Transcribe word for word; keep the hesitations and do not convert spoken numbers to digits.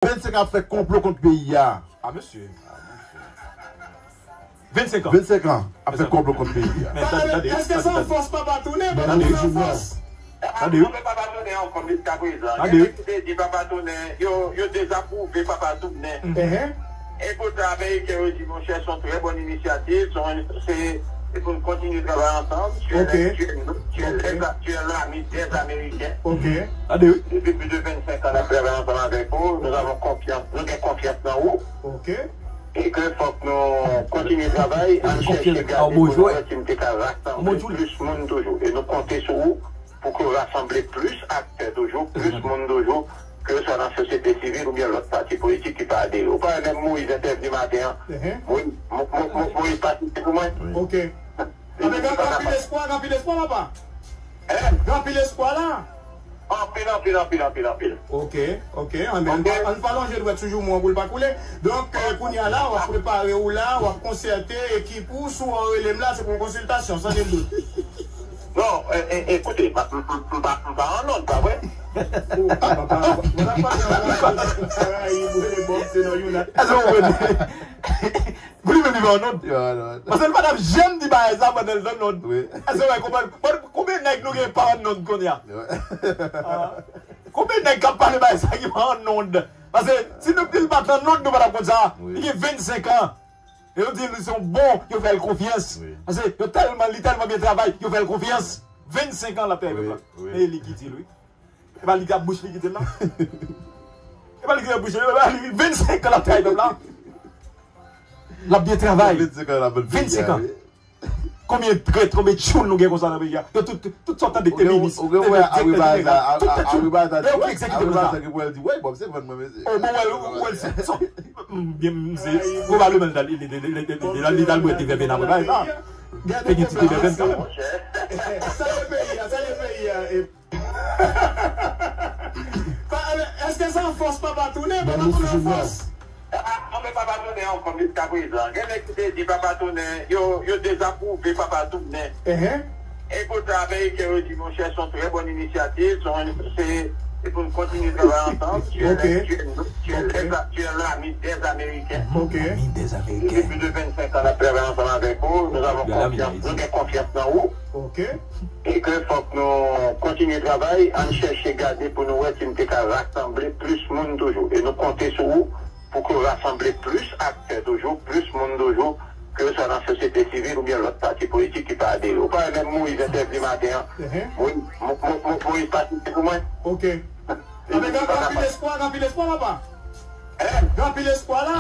Vennsenk an ap fè konplo kont peyi a. A mesye. Vennsenk an. Vennsenk an ap fè konplo kont peyi a. Men tande, tande, èske se yon fòs papa tounen? Tande. Tande. Papa tounen ankò jiska prezan. Tande. Gen nèg ki te di papa tounen, yo, yo dezapwouve papa tounen. E poutan ameriken yo di monchè, se yon trè bòn inisyativ, se yon, se, se pou n kontinye travay ansanm. Tu es, tu es, tu es, tu es l'ami des Américains. Tande, wi. Depuis plus de vingt-cinq ans, n ap travay ansanm avèk ou. Nou avon konfyans, nou gen konfyans nan ou. E ke fòk nou kontinye travay, ann chèche gade pou nou wè si n te ka rasanble plis moun toujou. E nou konte sou ou pou ke w rasanble plis aktè toujou, plis moun toujou, ke swa nan sosyete sivil oubyen lòt pati politik ki pa adere. Ou pa wè menm Moïse entèvni maten an? Moïse, Mo-, Mo-, Mo-, Moïse pa site pou mwen. Ok. Anben, gen anpil espwa, gen anpil espwa, papa. Gen anpil espwa la. Anpil, anpil, anpil, anpil, anpil. Ok, ok. Anben, ann pa, ann pa lonje dwèt sou joumou an pou l pa koule. Donk, eh, kounye a la, w ap prepare w la, w ap konsète ekip ou, si w rele m la, se pou yon konsiltasyon, san nil dout. Non, eh, eh, ekoute, m, m, m, m pa, m pa an nòd, pa vre? Oh, papa, papa, papa, papa, Karayib, rele Bob, se nan Yuna. Èske w konprann? Pou li menm li pa an nòd. Yo, an nòd. Paske l pa t ap janm di bagay sa pandan l t an nòd. Wi. Èske w konprann? Bon, konbyen nèg nou gen pa an nòd kounye a? Konbyen nèg k ap pale bagay sa ki pa an nòd? Paske si nou di l pa t an nòd, nou pa t ap konn sa. Wi. Li gen vennsenk an. E yo di l se yon bon, yo fè l konfyans. Wi. Paske yo tèlman, li tèlman byen travay, yo fè l konfyans. Vennsenk an l ap travay pèp la. Wi, wi. E li ki di l, wi. E pa li ki ap bouch li ki di l, non. E pa li ki ap bouch li, e pa li, vennsenk an l ap travay pèp la. L ap byen travay. Vennsenk an. Konbyen trèt, konbyen tchoul nou gen konsa nan peyi a? Yo tout, tout sa w tande ki te minis, te direktè jeneral, tout tèt tchoul. Yo ki egzekite nou sa. Ki pou el di, "Wey, Bob, se vann mwen, mesye." O, bon, wè, wè, se, se, byen, se, probableman, li, li t al bwè te vèben apre bagay sa. Te gen ti te vèben kanmenm. Salye peyi a, salye peyi a. Pa, èske se yon fòs papa tounen? Papa tounen yon fòs. A, a, anben papa tounen ankò jiska prezan. Gen nèg ki te di papa tounen, yo, yo dezapwouve papa tounen. E poutan ameriken yo di monchè, se yon trè bòn inisyativ, se yon, se, se pou n kontinye travay ansanm. Tu es, tu es, tu es, tu es l'ami des Américains. L'ami des Américains. Depuis plus de vingt-cinq ans, n ap travay ansanm avèk ou. Nou avon konfyans, nou gen konfyans nan ou. E ke fòk nou kontinye travay, ann chèche gade pou nou wè si n te ka rasanble plis moun toujou. E nou konte sou ou pou ke w rasanble plis aktè toujou, plis moun toujou, ke swa nan sosyete sivil oubyen lòt pati politik ki pa adere. Ou pa wè menm Moïse entèvni maten an? Moïse, Mo-, Mo-, Mo-, Moïse pa site pou mwen. Ok. Anben, gen anpil espwa, gen anpil espwa, papa. Gen anpil espwa la.